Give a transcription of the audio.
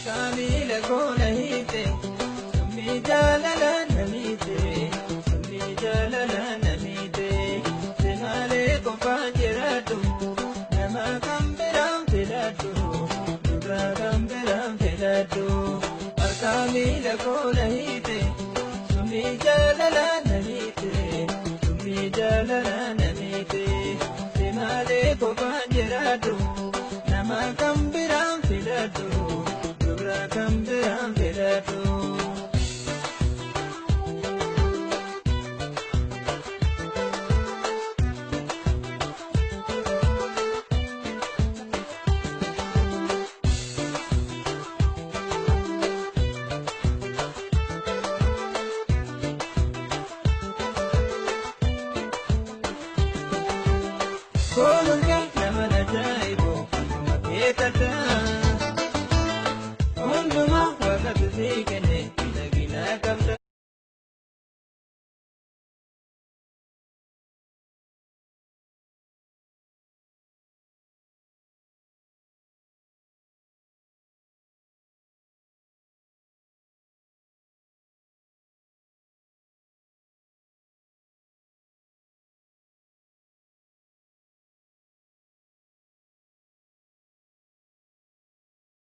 Harkaa miila koo na hiite, summii jaalala na miite, summii jaalala na miite. Si malee qofaan jiraadhu, nama kan biraan filadhu, dhugaa kan biraan filadhu. Harkaa miila koo na hiite, summii jaalala na miite, summii jaalala na miite. Si malee qofaan jiraadhu, nama kan